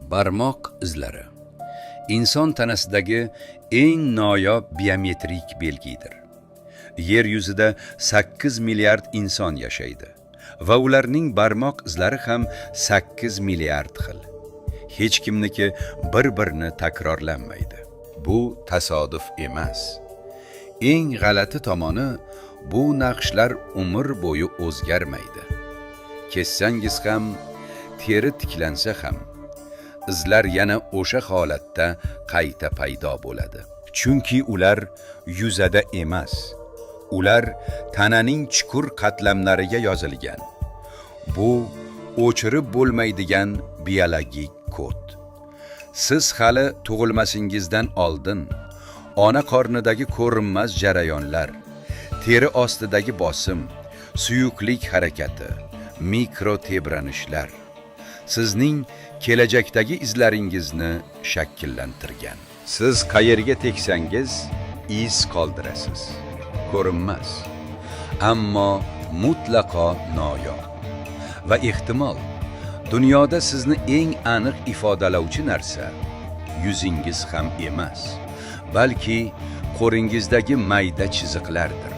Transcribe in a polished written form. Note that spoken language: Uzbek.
Barmoq izlari inson tanasidagi eng noyob biometrik belgidir. Yer yuzida 8 milliard inson yashaydi va ularning barmoq izlari ham 8 milliard xil. Hech kimniki bir-birini takrorlanmaydi. Bu tasodif emas. Eng g'alati tomoni, bu naqshlar umr bo'yi o'zgarmaydi. Kessangiz ham, teri tiklansa ham, izlar yana o'sha holatda qayta paydo bo'ladi. Chunki ular yuzada emas, ular tananing chuqur qatlamlariga yozilgan. Bu o'chirib bo'lmaydigan biologik kod. Siz hali tug'ilmasingizdan oldin ona qornidagi ko'rinmas jarayonlar, teri ostidagi bosim, suyuqlik harakati, mikro tebranishlar sizning kelajakdagi izlaringizni shakllantirgan. Siz qayerga tegsangiz, iz qoldirasiz. Ko'rinmas, ammo mutlaqo noyob. Va ehtimol, dunyoda sizni eng aniq ifodalovchi narsa yuzingiz ham emas, balki qo'lingizdagi mayda chiziqlardir.